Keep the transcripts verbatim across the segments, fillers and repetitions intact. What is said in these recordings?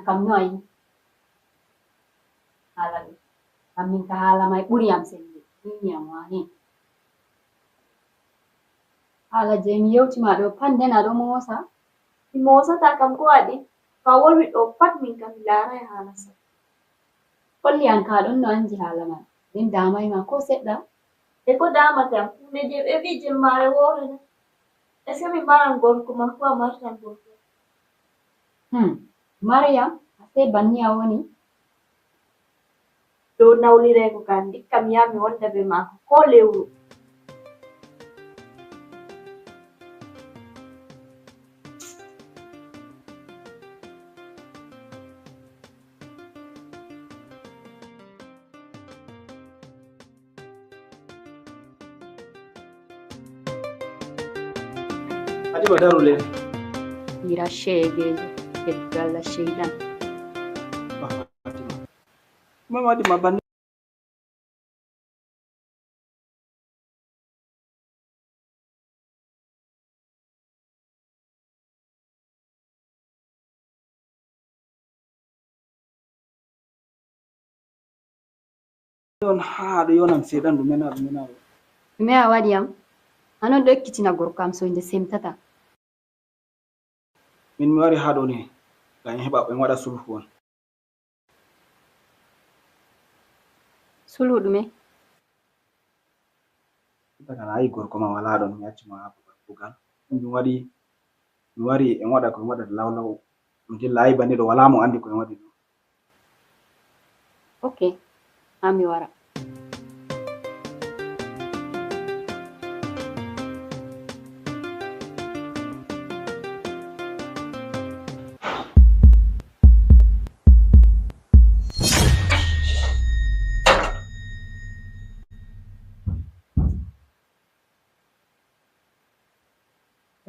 Kam no a yi haala ɗum. Kam min ka haala may ɓuri yam semmbe. Min mi yam waane. Haala jey mi yewti ma ɗo pat nden a ɗo moosa. Mi moosata kam ko waɗi? Ko a wolwi ɗo pat min kam mi laaray haala sam. Holli an ka ɗon no anndi haala man. Min daamay ma ko seɗɗa. E ko daamata am? Huunde jey ɓe wi jemmaare woore na? Est-ce que mi maran gorko ma ko a martan gorko? Hmm. Mariam, a sey banni a woni? Dow nawlireego ka ndikka mi yaha mi wonda be maako koo lewru. Fatima, daru le. Ira sheegeejo, heddu Allah sheydan. Ba Fatima. Mama Fatima, ban on haa ɗo yonam seeɗan, ɗum mena, ɗum mena ɗo. Ɗume a waɗi am? An on ɗo ekkitina gorko am soyde semtata. Min mi wari haa ɗo ni, ngam en heɓa en waɗa sulhu on. Sulhu ɗume? Daga na ayi gorko ma wala ɗon, mi acci ma haa babal kugal. Ɗum waɗi mi wari en waɗa ko en waɗata lawlaw. Ɗum dilla ayi banni ɗo wala mo anndi ko en waɗi ɗo. Ok, haa mi wara.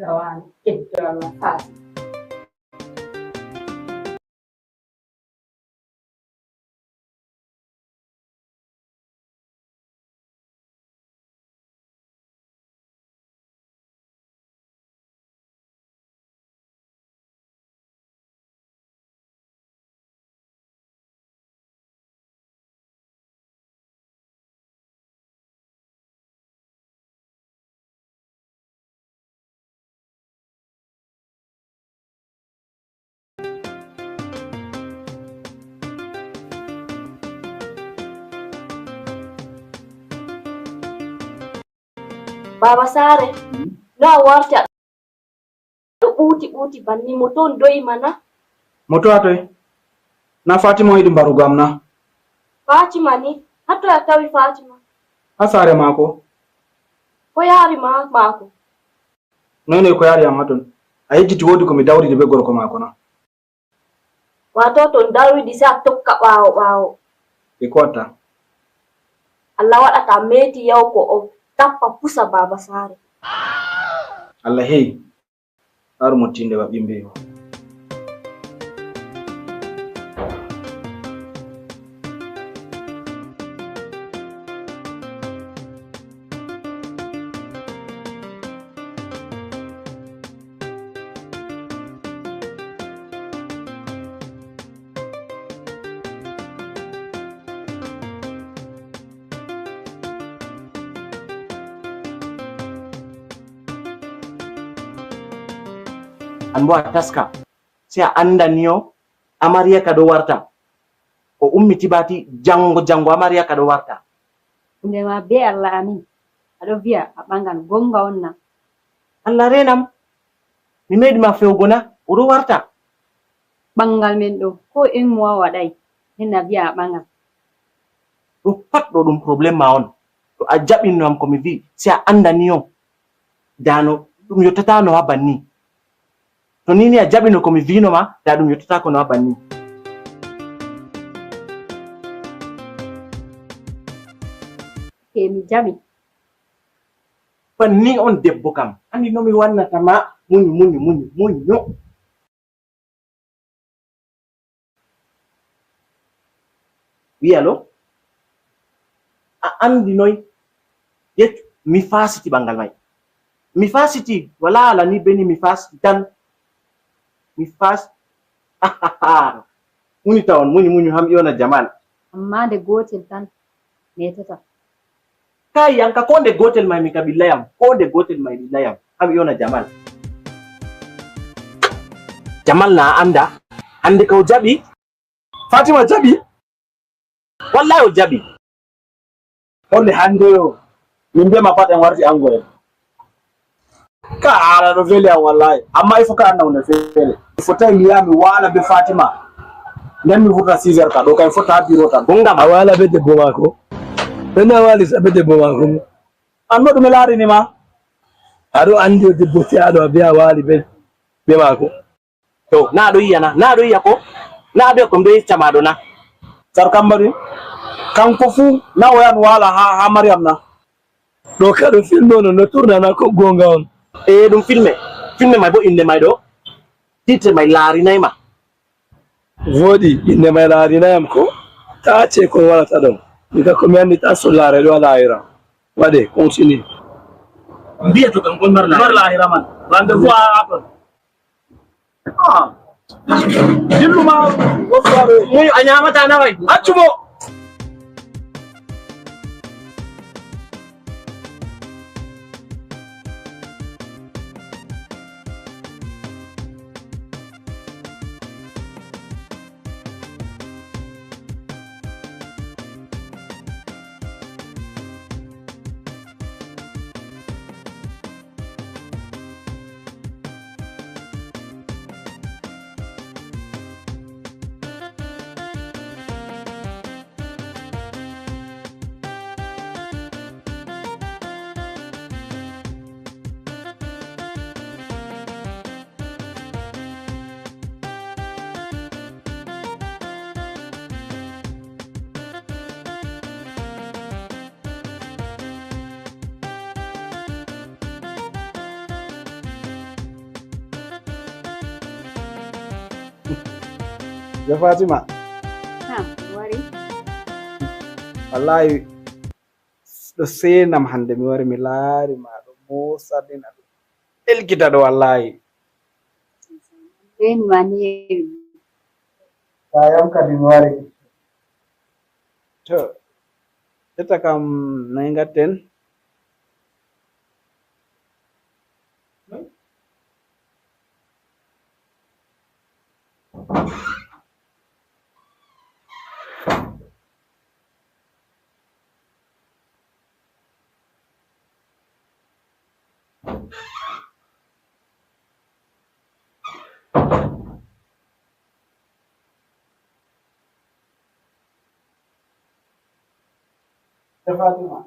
Rawaani, keddiɗo Allah faati. Baaba Saare, no a warti a ɗo ɓuuti ɓuuti banni, mo toon do'i ma na? Mo to'a toy? Na Fatima on yiɗi mbarugo am na? Fatima ni? Haa toy a tawi Fatima? Haa saare maako. Ko yaari ma maako? Noy noy ko yaari am haa ton? A yejjiti woodi ko mi dawridi bee gorko maako na? Waato to on dawridi sey a tokka ɓaawo ɓaawo. E ko watta? Allah waɗa ka meeti yahugo o tappa pusa Baaba Saare. Allah heyi. Haru mo tinde wa ɓimbeyo. An bo a taska, sey a anda ni o amarya ka ɗo warta. O ummi tibati, jango jango amarya ka ɗo warta. Nde ma be Allah amin, a ɗo vi'a a ɓangan, gonga on na? Allah reenam, mi meeɗi ma fewgo na, o ɗo warta. Ɓangal men ɗo, ko un mois waɗay, nden a vi'a a ɓangan. Ɗo pat ɗo ɗum problème ma on. To a jaɓinno am ko mi vi'i, sey a anda ni o. Dano ɗum yottata no ha banni. To ni ni a jaɓino ko mi vi'no ma, da ɗum yottata ko no ha banni. Ke mi jaɓi. Banni on debbo kam. Andi no mi wannata ma, muñu, muñu, muñu, muñu. Wi alo? A andi noy? Yeccu, mi faasiti ɓangal may. Mi faasiti, wala ala ni beni mi faasiti tan. Mi faas-, Muñu tawon, muñu, muñu, ham ƴona Jamal. Amma nde gootel tan meetata. Kaay, yanka, ko nde gootel may mi ka ɓillayam, ko nde gootel may ɓillayam, ham ƴona Jamal. Jamal na annda, hannde ka o jaɓi. Fatima jaɓi? Wallahi o jaɓi. Holli hannde yo, min mbiyama pat en warti ango en. Ka haala ɗo veli am wallahi. Amma il faut ka anna hunde feere. Il faut tawi mi yaha mi waala be Fatima. Nden mi vurta six heures ka ɗo kay fota bureau tan. Gonga ma. A waala be debbo maako. Ɗon a waali sa be debbo maako. An mo ɗume laarini ma? Aɗo anndi o debbo te aɗo a be a waali be, be maako. To, na ɗo yiya na, na ɗo yiya ko, na ɗo yiya ko mi ɗo yecca ma ɗo na. Sarkambari, kanko fu, na o yan waala ha, ha Mariam na. Ɗo ka ɗum filme on, no tourna na ko gonga on. E ɗum filme, filme may bo innde may ɗo, titre may laarinay ma. Voɗi, innde may laarinay am ko, ta ce kon waɗata ɗon. Mi ka ko mi anndi ta sollaare ɗo a laahira. Waɗe, continue. Mbiya to kam kon mar laahira. Mar laahira man. Rendez-vous à Apple. Ah. Dillu ma, woffaare. Muñu a ñaamata naway. Accu mo. Yo Fatima. Naam, mi wari. Wallahi, ɗo seenam hannde mi wari mi laari ma ɗo moosaɗen aɗo ɗelkita ɗo wallahi. Reeni ma neewi. Kayam kadi mi wari. To, ƴetta kam nayi ngatten. Te Fatima.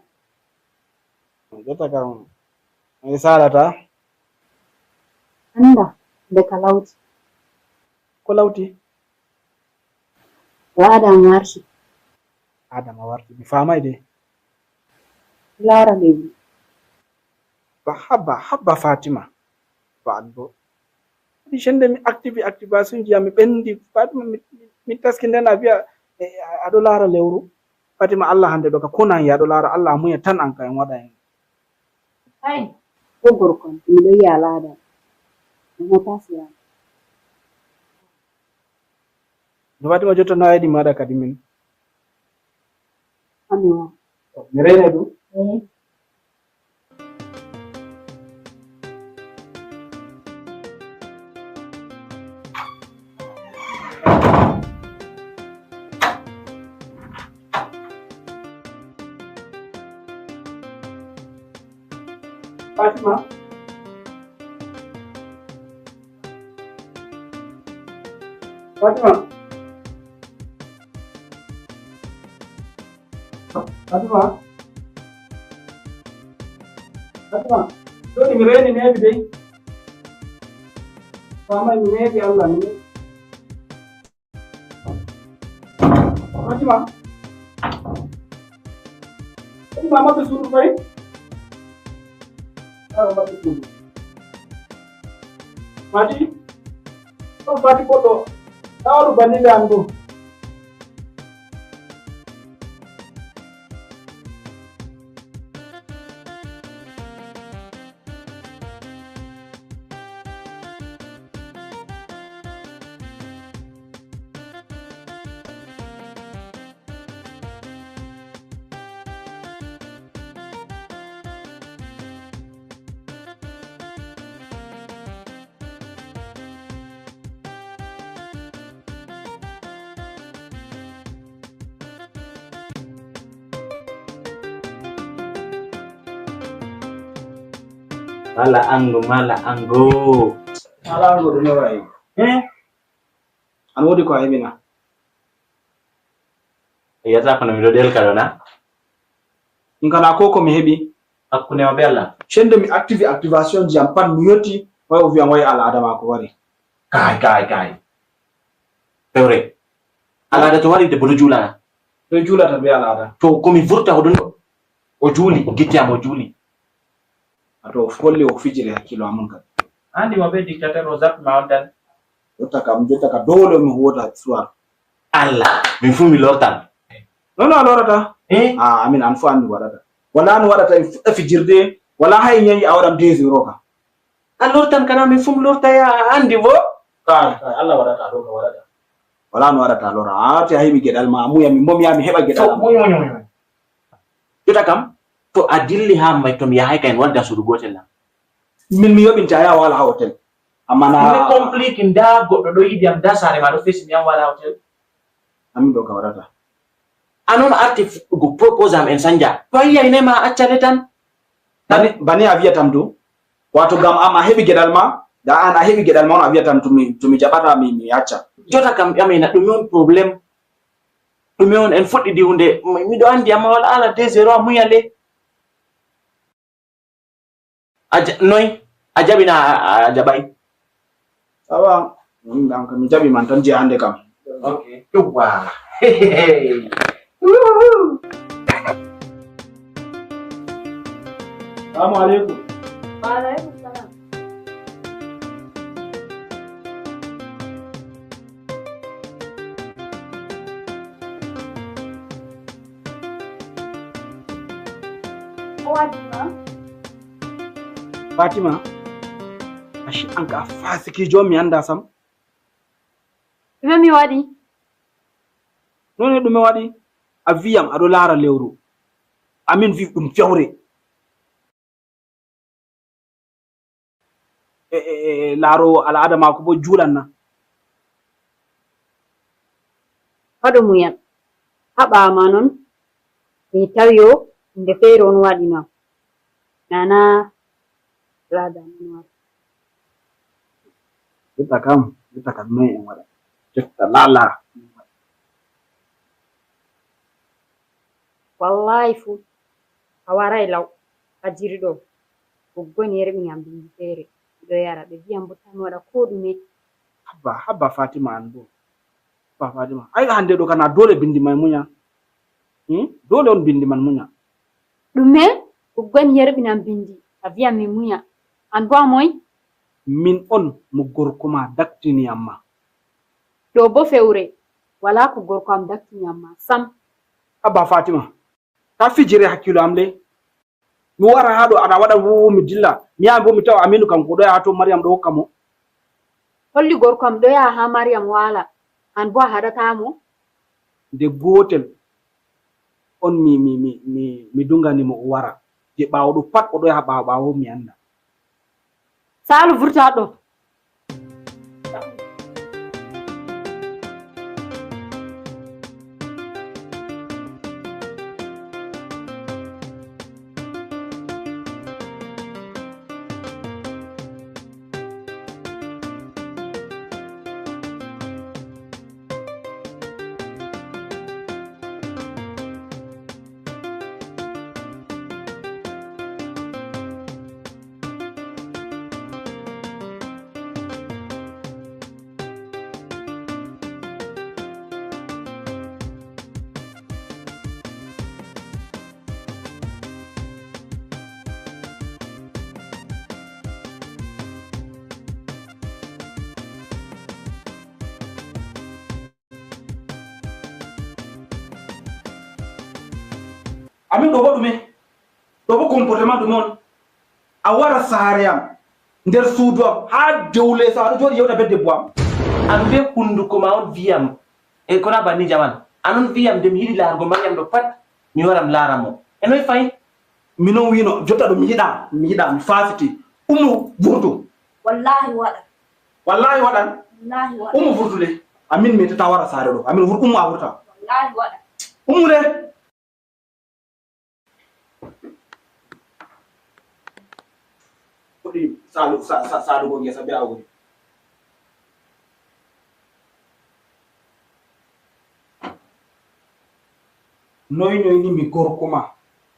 Jotta kam, mi salata. Annda nde ka lawti. Ko lawti? Ko Adama warti. Adama warti. Mi faamay de. Laara lewru. Ba habba, habba Fatima. Ba an bo. Kadi jende mi activi activation ji am mi ɓendi. Fatima mi, mi, mi taski nden a wiya, eh, aɗo laara lewru. Fatima Allah hande ɗo ka kunan ya ɗo laara Allah muya tan an ka en waɗa en. Hay, ko gorko am, miɗo yiya al'ada. Ɗum o tasiran. No Fatima jotto na yiɗi maɗa kadi min. Ami wa. Mi rena ɗum. Eh. Fatima. Fatima. Fatima. Fatima. Joni mi reni neeɓi dey. Faamay mi neeɓi Allah mi neeɓi. Fatima. Fatima, maɓɓe suudu fay. Awa, maɓɓe suudu. Fati. Ɗon Fati goɗɗo. Tawa ɗum bandinde an ɗo. Mala ango, mala ango. Mala ango, ɗum ne wayi. Eh? An wodi ko a heɓi na? A yiyata kono miɗo ɗelka ɗo na? Min kana ko ko mi heɓi. Hakkunde ma be Allah. Sende mi activi activation ji am pat mi yotti, way o wiyan way al'ada ma ko wari. Kay, kay, kay. Fewre. Al'ada to wari debbo ɗo juulana. To juulata be al'ada. To ko mi vurta hoɗum ɗo. O juuli, gitti am o juuli. A to o holli o fijiri hakkilo amon kadi. Andi mo be dictateur o zappi ma on tan. Jotta kam, jotta ka dole mi huwata soir. Allah, min fu mi lortan. Non, non, a lorata. Eh? Ah, amin an fu an mi waɗata. Wala an waɗata e fuɗɗa fijirde, wala hay ñayi a waɗan deux zéro ka. A lortan kana min fu mi lorta ya a andi bo. Kay, kay, Allah waɗata ɗo, no waɗata. Wala no waɗata lora. A arti a heɓi geɗal ma, a muya min bo mi yaha mi heɓa geɗal am. Moy, moy, moy, moy. Jotta kam, to a dilli ha may to mi yahay kay en wonda suudu gotel na. Min mi yoɓinte a yaha wala ha hotel. Amma na. Mi complique nda goɗɗo ɗo yiɗi am nda saare ma ɗo fesi mi yaha wala ha hotel. Amin ɗo ka waɗata. A non arti fuɗɗugo propose am en sanja. To a yiyay ne ma a acca le tan. Bani, bani a wiyatam du. Wato gam am a heɓi geɗal ma, da an a heɓi geɗal ma on a wiyatam to mi, to mi jaɓata mi, mi acca. Jotta kam ƴamina ɗume on problème? Ɗume on en fuɗɗidi hunde? Mi, miɗo andi amma wala ala deux zéro a muya le. A ja-, noy? A jaɓi na a, a, a jaɓay? Awa, min ɗan kam, mi jaɓi man tan je hande kam. Ok. Yawwa. Salamu alaikum. Wa alaikum salam. Ko waɗi ma? Fatima, ashi an ka fasikijo mi anda sam. Ɗume mi waɗi? None ɗume waɗi? A wiyam aɗo laara lewru. Amin wi ɗum fewre. E, e, e, laarowo al'ada maako bo juulan na? Haɗo muyan. Ha ɓaawo ma non, mi tawi o hunde feere on waɗi non. Nana al'ada non waɗi. Jotta kam, jotta kam noy en waɗa? Jotta lala. Wallahi fu, a waray law, a jiri ɗo. Goggoni yerɓini am bindi feere, miɗo yara, ɓe mbiyan bo tan mi waɗa ko ɗume. Habba, habba Fatima an bo. Habba Fatima. Ay hande ɗo kana dole bindi may muña. Hmm? Dole on bindi man muña. Ɗume? Goggoni yerɓini am bindi, a wiyan mi muña. An bo a moy? Min on mo gorko ma daktini am ma. Ɗo bo fewre, wala ko gorko am daktini am ma sam. Habba Fatima, ta fijire hakkilo am le. Mi wara ha ɗo aɗa waɗa wuwu mi dilla. Mi yaha bo mi tawa Aminu kanko ɗo yaha to Mariam ɗo hokka mo. Holli gorko am ɗo yaha ha Mariam wala. An bo a haɗata mo. Nde gotel on mi, mi, mi, mi, mi dungani mo o wara. Je ɓawo ɗo pat o ɗo yaha ɓawo ɓawo mi anda. Saalu vurta ɗo. Amin ɗo bo ɗume? Ɗo bo comportement ɗume on? A wara saare am, nder suudu am, haa dow leeso aɗo jooɗi yewta be debbo am. An be hunduko ma on viyam e kona banni jaman. An on viyam de mi yiɗi laarugo Mariam ɗo pat mi wara mi laara mo. E noy fayi? Minon wino jotta ɗo mi yiɗa, mi yiɗa, mi fasiti. Ummu vurtu. Wallahi waɗan. Wallahi waɗan. Wallahi waɗan. Ummu vurtu le. Amin mi tata wara saare ɗo. Amin vur ummu a vurta. Wallahi waɗan. Ummu le. Saalu-, sa-, sa-, saalugo ngesa be awdi. Noy noy ni mi gorko ma,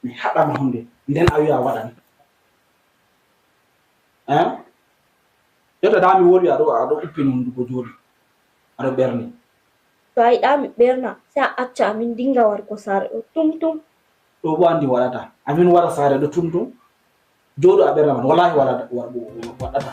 mi haɗa ma hunde, nden a wi'a a waɗan. Eh? Jotta da mi woli aɗo, aɗo uppini hunduko jooɗi. Aɗo ɓerni. To a yiɗa mi ɓerna, sai a acca amin dinga wargo saare ɗo tum tum. Ɗo bo andi waɗata. Amin wara saare ɗo tum tum. Jooɗo a ɓerna man. Wallahi wala, wa-, wa-, waɗata.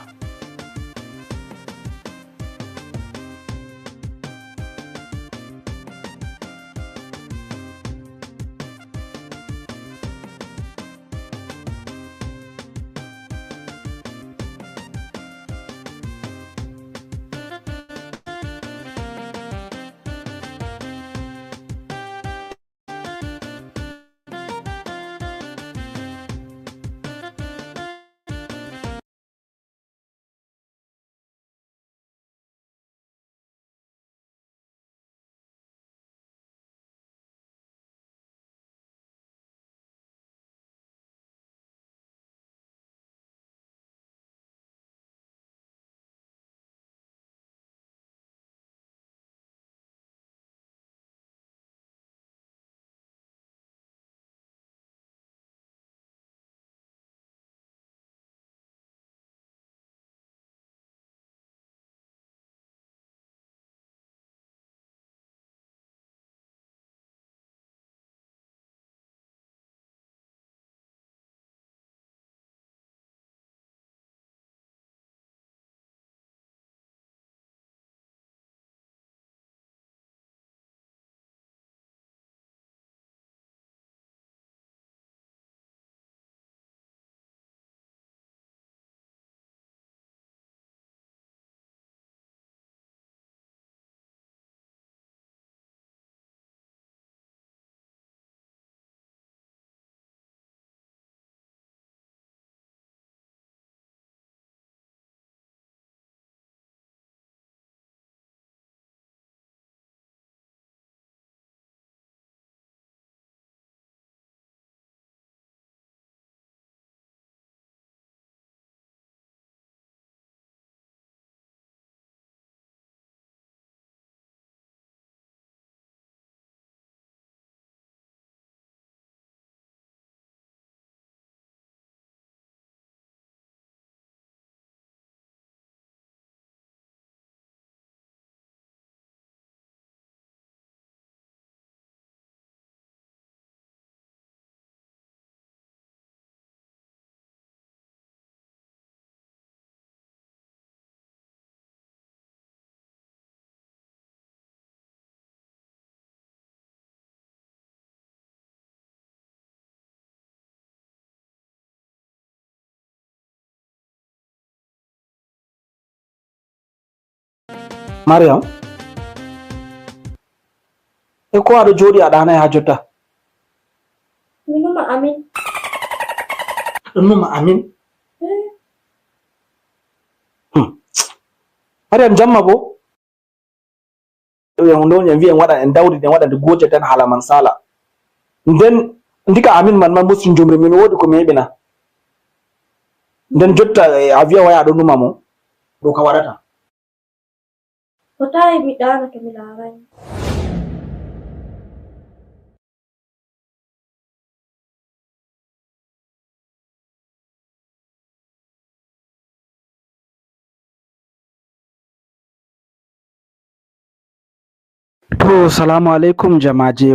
Mariam, e ko aɗo jooɗi a ɗaanay haa jotta? Mi numa Amin. Aɗo numa Amin? Eh. Hmm. Mariam, jamma bo? Ɓe hunde on en wi'en waɗan, en dawri den waɗa nde gootel tan, hala man sala. Nden ndika Amin man, man musin jumri, min woodi ko mi heɓina. Nden jotta, eh, a wi'a waya ɗo numa mo. Ɗo ka waɗata. Fotaay mi ɗaana to mi laaraay. To, salamu aleykum, jamaaje.